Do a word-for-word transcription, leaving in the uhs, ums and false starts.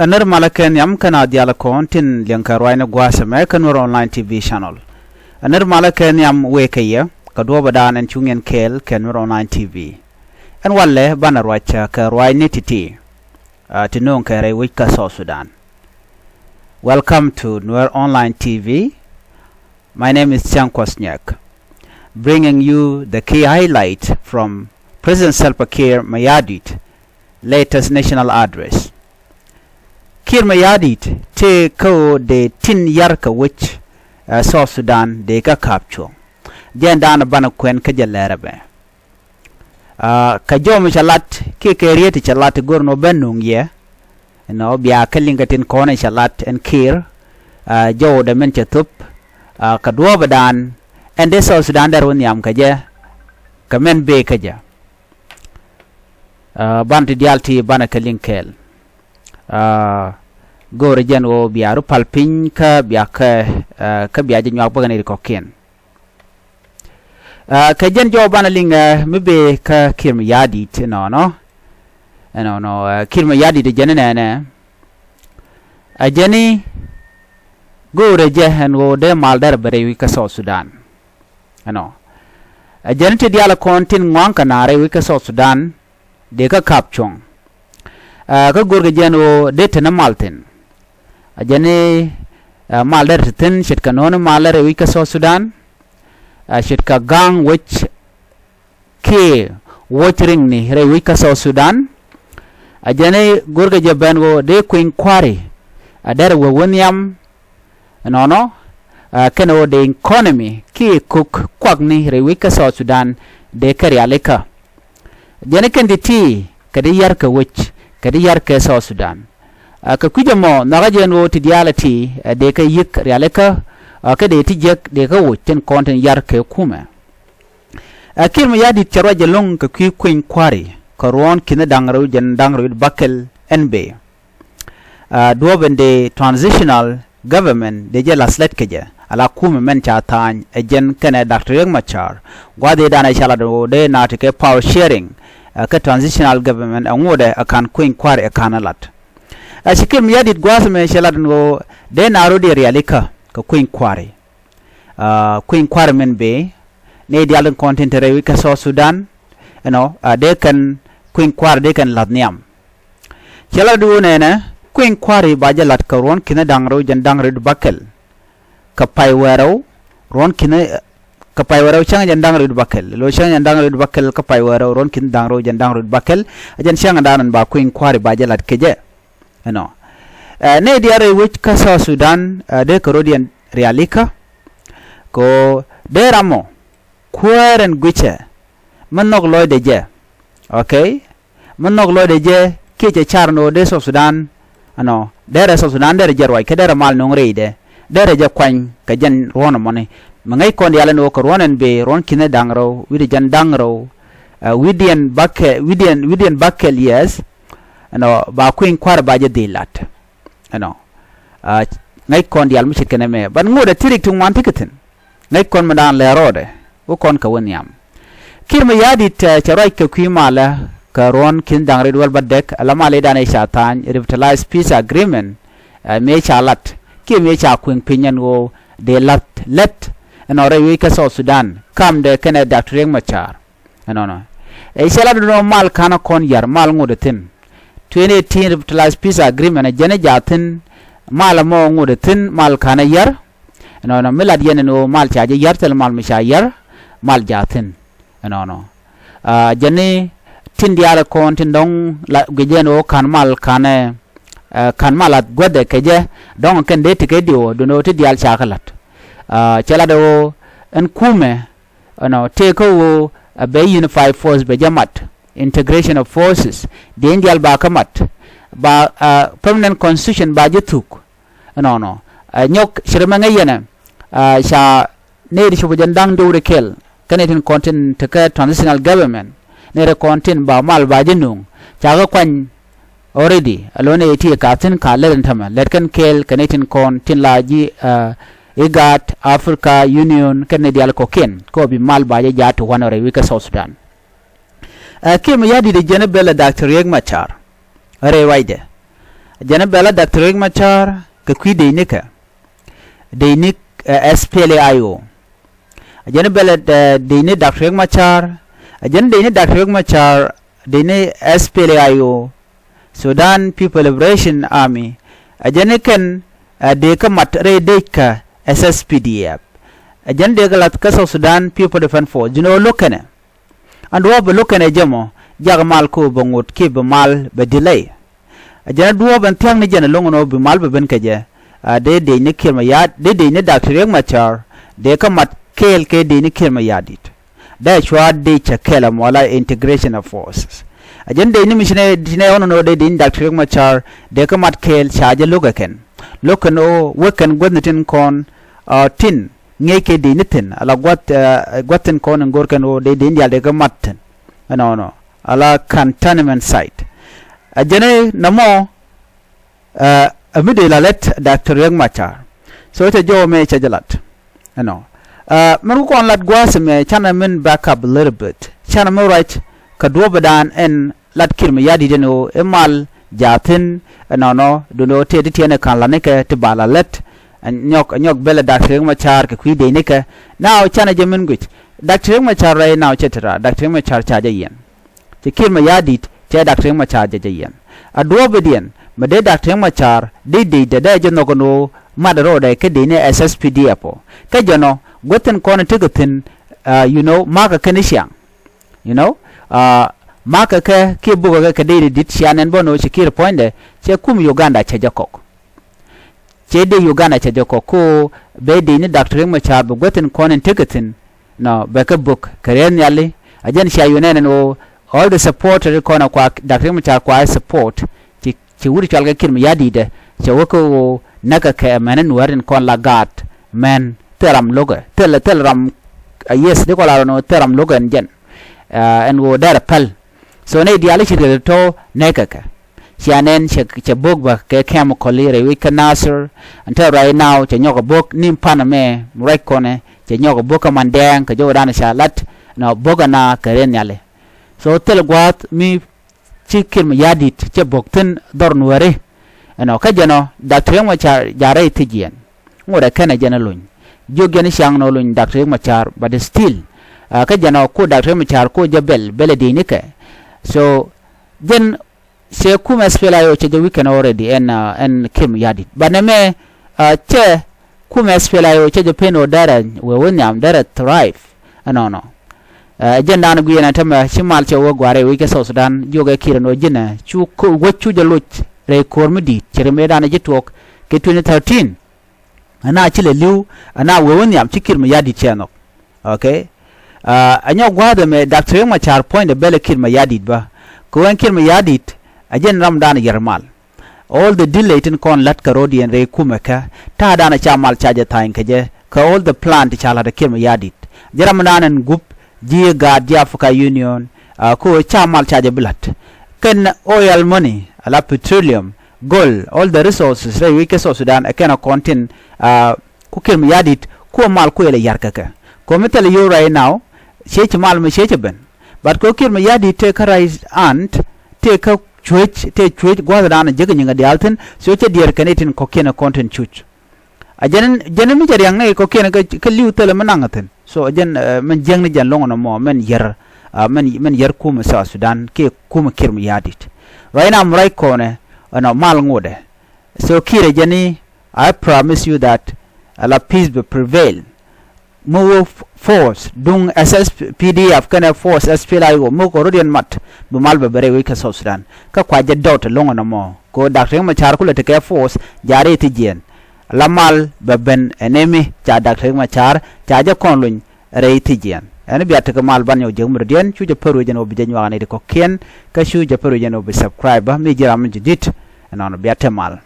Ɛ nir malä kɛ nhiam kɛn a dial kɔn tin liɛŋ kɛ ruacni gua̱a̱th ɛmɛ kɛ Nuer Online T V channel. Ɛ nir malä kɛ nhiam wëë kɛ yɛ kɛ duɔ̱ɔ̱pädan ɛn cuŋ yɛn kɛɛl kɛ Nuer Online T V. Ɛn walɛ banɛ ruac kɛ ruacni ti̱ti̱ ti no̱o̱ŋ kɛ rɛy wec kä South Sudan. Welcome to Nuer Online T V. My name is Chiang Kuas Nyek, bringing you the key highlight from President Salva Kiir Mayardit latest national address. Kiir Mayardit tëë kä ɣöö dee tin yar kɛ wec, ɛ, South Sudan dee kä ka̱p cuɔ̱ŋ. Jɛn daanɔ banɛ kuɛn kä jɛ lɛrɛ bɛ. Aa, kɛ jɔw mi cɛ lat kiɛ kɛ riet ti cɛ lat ti go̱r nɔ ben nuŋ yɛ. Ɛnɔ bia kä liŋ kɛ tin kɔn in cɛ lat ɛn Kiir, aa, jɔw dɛ min cɛ thop, aa, kɛ duɔ̱ɔ̱pädan ɛn dee South Sudan dɛr wä nhiam kɛ jɛ kɛ mɛn bee kä jɛ. Aa, ban ti diaal ti banɛ kɛ liŋ kɛɛl. Aa, go̱o̱rɛ jɛn ɣöö bia ru pal piny kä bia kɛ, aa, kä bia jɛ nyuak bäkɛ ni ri kɔ̱kiɛn. Aa, kɛ jɛn jɔw banɛ liŋ, aa, mi bee kä Kiir Mayardit inɔnɔ. Inɔnɔ, aa, Kiir Mayardit ɛ jɛn inɛnɛ. Ɛ jɛn i̱ go̱o̱rɛ jɛ ɛn ɣöö dee mal dɛr bɛ rɛy wi̱c kä South Sudan. Ɛnɔ. Ɛ jɛn i̱ ti diaal kɔn tin ŋɔaŋ kɛ naar rɛy wi̱c kä South Sudan dee kä ka̱p cuɔ̱ŋ. Aa, kä go̱o̱rkɛ jɛn ɣöö dee te ni mal thi̱n. Ɛ jɛn i̱, aa, mal dɛr te thi̱n ce̱tkɛ no̱o̱ni mal dɛr rɛy wi̱c kä South Sudan. Aa, ce̱tkɛ ga̱a̱ŋ wec kiɛ wuɔ̱c riŋni rɛy wec kä South Sudan. Ɛ jɛn i̱ go̱o̱rkɛ jɛ ben ɣöö dee kui̱ny kua̱ri, aa, dɛr wä wä nhiam. Ɛnɔnɔ, aa, kɛnɛ ɣöö dee economy kiɛ kök kuakni rɛy wec kä South Sudan dee kɛ rialikä. Jɛn i̱ kɛn ti ti kɛ di yar kɛ wec kɛ di yar kɛ South Sudan. Aa, kɛ kui̱c ɛmɔ nhɔakä jɛn ɣöö ti diaal ɛ ti, aa, dee kɛ yi̱k rialikä, aa, kä dee ti jiäk dee kɛ woc tin kɔn tin yar kɛ kumɛ. Aa, Kiir Mayardit cɛ ruac ɛlɔ̱ŋ kɛ kui̱ kui̱ny kua̱ri kɛ ruɔ̱ɔ̱n ki̱ni da̱ŋ rɛw jɛn da̱ŋ rɛw wi̱cdɛ bäkɛl ɛn bëë. Aa, duɔ̱ɔ̱p in dee transitional government dee jɛ la̱th lät kɛ jɛ ala kumɛ mɛn ca tha̱a̱ny ɛ jɛn kɛnɛ Doctor Riek Machar. Gua̱a̱th ëëdan ɛ ca lat ɣöö dee naath ti kɛ power sharing, aa, kä transitional government ɛ ŋotdɛ ɛ ka̱n kui̱ny kua̱ri ɛ ka̱n ɛ lat. Aa, ci Kiir Mayardit gua̱a̱th ɛmɛ cɛ lat ɛn ɣöö dee naath rɔ̱diɛn rialikä kɛ kui̱ny kua̱ri. Aa, kui̱ny kua̱ri min bëë nɛy diaal tin kɔn tin te rɛy wi̱c kä South Sudan. Ɛnɔ, aa, dee kɛn kui̱ny kua̱ri dee kɛn la̱th nhiam. Cɛ lat di wun ɛnɛ kui̱ny kua̱ri ba jɛ la̱t kɛ ruɔ̱n ki̱ni da̱ŋ rɛw jɛn da̱ŋ rɛw wi̱cdɛ bäkɛl. Kɛ pay wärɛw ruɔ̱n ki̱ni, kɛ pay wärɛw cäŋ jɛn da̱ŋ rɛw wi̱cdɛ bäkɛl. Lo̱ cäŋ jɛn da̱ŋ rɛw wi̱cdɛ bäkɛl kɛ pay wärɛw ruɔ̱n ki̱ni da̱ŋ rɛw jɛn da̱ŋ rɛw wi̱cdɛ bäkɛl. Ɛ jɛn cäŋ da̱a̱n ba kui̱ny kua̱ri ba jɛ la̱t kɛ jɛ. Ɛnɔ. Aa, nɛy diaal rɛy wec kä South Sudan, aa, dee kɛ rɔ̱diɛn rialikä. Kɛ ɣöö dee ram mɔ kuäär ɛn guicɛ mi nhɔk lɔcdɛ jɛ. Okay? Mi nhɔk lɔcdɛ jɛ kiɛ cɛ car ɛn ɣöö dee South Sudan. Ɛnɔ, derɛ South Sudan derɛ jɛ ruac kä derɛ mal nöŋ rɛydɛ. Derɛ jɛ kuany kɛ jɛn ruɔ̱n ɛmɔni. Mi ŋäc kɔn diaal ɛn ɣöö kɛ ruɔ̱n ɛn bëë ruɔ̱n ki̱ni da̱ŋ rɛw wi̱cdɛ jɛn da̱ŋ rɛw, aa, wi̱cdiɛn bäkɛl, wi̱cdiɛn, wi̱cdiɛn bäkɛl, yes. Ɛnɔ, ba kui̱ny kua̱ri ba jɛ dhil la̱t. Ɛnɔ. Aa, ŋäc kɔn diaal mi ce̱tkɛ nɛmɛ. But ŋotdɛ ti rik ti ŋuan tekɛ thi̱n. Ŋäc kɔn mi da̱a̱n lɛr rɔɔdɛ wä kɔn kɛ wä nhiam. Kiir Mayardit, aa, cɛ ruac kɛ kui̱ malä kɛ ruɔ̱n ki̱n da̱ŋ rɛw wi̱cdɛ wäl bädäk ala mal ëëdan ëë ca tha̱a̱ny revitalized peace agreement, aa, mëë ca lat kiɛ mëë ca kuëŋ piny ɛn ɣöö dee la̱th lät ɛnɔ rɛy wec kä South Sudan kamdɛ kɛnɛ Doctor Riek Machar. Ɛnɔnɔ. Ɛ cɛ lat ɛn ɣöö mal ka̱n ɛ kɔn yar mal ŋotdɛ thi̱n. Twenty eighteen revitalized peace agreement ɛ jɛn ɛ jaathin mal ɛmɔ ŋotdɛ thi̱n mal ka̱n ɛ yar. Ɛnɔnɔ mi lat yɛn ɛn ɣöö mal ca jɛ yar thil mal mi ca yar mal jaathin. Ɛnɔnɔ. Aa, jɛn i̱ tin diaal ɛ kɔn tin dɔ̱ŋ la guic jɛ ɛn ɣöö ka̱n mal ka̱n ɛ, aa, ka̱n mal a guäthdɛ kɛ jɛ dɔ̱ŋ kɛn dee ti kɛ diw ɛ duundɛ ɣöö ti diaal ca kɛ la̱t. Aa, cɛ lat ɛ ɣöö ɛn kumɛ Ɛnɔ, tëëkä ɣöö a bɛ unified force bɛ jɛ mat, integration of forces. Dieny diaal ba kä mat ba, aa, permanent constitution ba jɛ thuk. Ɛnɔnɔ, aa, nyɔk ci ri mɛ ŋäc yɛnɛ, aa, ca nɛy ti cop jɛn da̱ŋ döwri kɛl kä nɛy tin kɔn tin te kä transitional government. Nɛy ti kɔn tin ba mal ba jɛ nuŋ ca kä kuany already. Alo̱n ëë ti ka thi̱n ka lɛt in tämɛ lɛt kɛn kɛɛl kɛ nɛy tin kɔn tin la ji̱, aa, IGAD, Africa Union kɛn nɛy diaal kɔ̱kiɛn kɛ ɣöö bi mal ba jɛ jaat ti wanɛ rɛy wec kä South Sudan. Aa, Kiir Mayardit ɛ jɛn ɛ bɛl ɛ Doctor Riek Machar rɛy ruacdɛ. Jɛn bɛl a Doctor Riek Machar kɛ kui̱ dec nikɛ, dec ni, eh, S P L A I O. Jɛn bɛl a, eh, dec ni Doctor Riek Machar. Jɛn dec ni Doctor Riek Machar, dec ni S P L A I O, Sudan People Liberation Army. Jɛn kɛn, eh, dee kä mat rɛy dec kä S S P D F. Jɛn dee kä lath kä South Sudan People Defense Force. Ji̱n ɣöö lo̱k kɛnɛ. Ɛn duɔ̱ɔ̱p bɛ lo̱k kɛnɛ jɛ mɔ, jak mal ko bɛ ŋot kiɛ bɛ mal bɛ delay. Ɛ jɛn duɔ̱ɔ̱p ɛn thia̱k ni jɛn ɛlɔ̱ŋ ɛn ɣöö bi mal bɛ ben kɛ jɛ. A dee dec ni Kiir Mayardit, dee dec ni Doctor Riek Machar, dee kä mat kɛɛl kɛ dec ni Kiir Mayardit. Dee cua dec cɛ kɛɛl ɛmɔ la integration of forces. Ɛ jɛn dec ni mi ci nɛ, ci nɛ ɣɔn ɛn ɣöö dee dec ni Doctor Riek Machar, dee kä mat kɛɛl ca jɛ lo̱k ɛ kɛn. Lo̱k kɛn ɣöö wek kɛn guäthni tin kɔn, a, tin ŋi̱eec kɛ dec ni thi̱n, ala gua̱th, eh, gua̱th tin kɔn in go̱r kɛn ɣöö dee dec ni diaal dee kɛ mat thi̱n. Ɛnɔnɔ, ala cantonment site. A jɛn ɛ nɔmɔ, eh, ɛ mi dee la lät Doctor Riek Machar. So cɛ jɔw mɛ cɛ jɛ lat. Ɛnɔ. Eh, min ku kɔn lat gua̱a̱th mɛ canɛ min back up a little bit. Canɛ min ruac kɛ duɔ̱ɔ̱pdan ɛn lat Kiir Mayardit ɛn ɣöö i̱ mal jaathin ɛnɔnɔ, duundɛ ɣöö tëë ti tiɛɛni ka̱n la̱t nikɛ ti ba la lät. Ɛ nyɔk, ɛ nyɔk bɛl ɛ Doctor Riek Machar kɛ kui̱ dec nikɛ. Now canɛ jɛ min guic. Doctor Riek Machar right now cɛ ti raar. Doctor Riek Machar ca jɛ yiɛn. Cɛ Kiir Mayardit cɛ Doctor Riek Machar jɛ jɛ yiɛn. A duɔ̱ɔ̱pidiɛn mɛ dee Doctor Riek Machar dec dec dee dee jɛ nhɔk ɛn ɣöö mat rɔɔdɛ kä dec ni S S P D F ɔ. Kä jɛn ɔ guäthin kɔn in tekɛ thi̱n, uh, you know, ma̱a̱kä kɛn i̱ ciaŋ. You know, uh, ma̱a̱kä kɛ kiɛ bukɛ kɛ kɛ dee di dit cia nɛn bä nɔ ci Kiir puɔ̱nydɛ cɛ kum Uganda cɛ jɛ kɔk. Cɛ dee Uganda cɛ jɛ kɔk ko bɛ dee ni Doctor Riek Machar bɛ guäthin kɔn in tekɛ thi̱n. Nɔ bɛ kɛ buk kɛ rɛɛ nhiali. A jɛn cia yu nɛn ɛn ɣöö all the supporter kɔn a kua Doctor Riek Machar kua support ci ci wut cɔal kɛ Kiir Mayardit ɛ cɛ wä kä ɣöö näkɛ kɛ mɛn in wäärin kɔn la gaat mɛn thil ram lo̱kɛ thil thil ram. A yes di kɔn la rɔn ɣöö thil ram lo̱kɛ ɛn jɛn. Ɛn ɣöö dɛr päl. So nɛy diaal i̱ ci riet tɔ̱ näkɛ kɛ. Cia nɛn cɛ cɛ bo̱k bä kɛ chemical i̱ rɛy wi̱c kä Nasir. Ɛn te right now cɛ nyɔk ɛ bo̱k ni pan mɛ ruac kɔnɛ cɛ nyɔk ɛ bo̱k kä man dɛɛŋ kɛ jɔwdan ca lat. Nɔ bo̱k ɛna kɛ rɛn nhiali. So thil gua̱a̱th mi ci Kiir Mayardit cɛ bo̱k thi̱n dhɔr nuääri. Ɛnɔ kä jɛn ɔ Doctor Riek Machar ja̱ rɛy thi̱jiɛn. Ŋot ɛ kɛnɛ jɛn ɛ luny jiök jɛn i̱ ciaŋ nɔ luny Doctor Riek Machar, but still, a, kä jɛn ɔ ku Doctor Riek Machar ku jɛ bɛl bɛl ɛ di̱i̱nikɛ. So jɛn cɛ kum S P L A I O cɛ jɛ weaken already ɛn, a, ɛn Kiir Mayardit, but nɛmɛ, a, cɛ kum S P L A I O cɛ jɛ pen ɔ derɛ wee wä nhiam derɛ thrive. Ɛnɔnɔ. Ɛ jɛn da̱a̱n guiɛn ɛ tämɛ ci mal cɛ wä gua̱a̱r rɛy wec kä South Sudan jiök ɛ Kiir ɛn ɣöö ji̱n ɛ cu wec cu jɛ loc rɛy ko̱r mi di̱i̱t ci ri mëëdan ɛ ji̱ tuɔɔk kɛ twenty thirteen. Ɛna ci lɛ li̱w ɛna wee wä nhiam ci Kiir Mayardit cɛ nhɔk. Okay. Ɛ nyɔk gua̱a̱th ɛmɛ Doctor Riek Machar puɔ̱nydɛ bɛl ɛ Kiir Mayardit bä kɛ ɣöö ɛn Kiir Mayardit ɛ jɛn ramdan yɛr mal. All the delay tin kɔn la̱t kɛ ro̱diɛn rɛy kumɛ kä ta̱a̱dan ca mal ca jɛ tha̱a̱ny kɛ jɛ kɛ all the plan ti ca la̱t ɛ Kiir Mayardit. Ji̱ ramdan ɛn gup ji̱ gaat ji̱ Africa Union, a, ko ca mal ca jɛ bi la̱t. Kɛn oil money, ala petroleum, gold, all the resources rɛy wi̱c kä South Sudan ɛ kɛn ɛ kɔn tin, a, ku Kiir Mayardit ku ɛ mal ku yɛl ɛ ya̱r kɛ kɛ. Kɔ mi thilɛ yio̱w right now, ciec mal mi ciec ɛ ben. But kɛ ɣöö Kiir Mayardit tëë kä right hand, tëë kä cuec, tëë cuec gua̱thdan jek nyiŋ a diaal thi̱n, so cɛ diɛɛr kɛn itin kɔ̱kiɛn ɛ kɔn tin cuc. A jɛn, jɛn mi cɛ riaŋ ni kɔ̱kiɛn kä, kä li̱w thilɛ mi naŋ a thi̱n. So a jɛn, ɛ, min jiäkni jɛn lo̱ŋ nɔmɔ min yär, a, min, min yär kumɛ South Sudan kiɛ kumɛ Kiir Mayardit. Right now mi ruac kɔnɛ ɛnɔ mal ŋotdɛ. So Kiir ɛ jɛn i̱, I promise you that ala peace bɛ prevail. Mi wä force duŋ S S P D F kɛnɛ force S P L A I O mi kɔ ro̱diɛn mat bi mal bɛ ben rɛy wec kä South Sudan. Kä kua jɛ dɔt ɛlɔ̱ŋ ɛnɔmɔ kɛ ɣöö Doctor Riek Machar kulɛ tekɛ force ja̱ rɛy thi̱jiɛn. La mal bɛ ben ɛn ëmi ca Doctor Riek Machar ca jɛ kɔn luny rɛy thi̱jiɛn. Ɛn bia tekɛ mal ban nyɔk jiäk mi ro̱diɛn cu jɛ pär wec ɛn ɣöö bi jɛ nyuak nɛy ti kɔ̱kiɛn kä cu jɛ pär wec ɛn ɣöö bi subscribe bä mi ji̱ ram mi ji̱ di̱t. Ɛnɔnɔ bia te mal.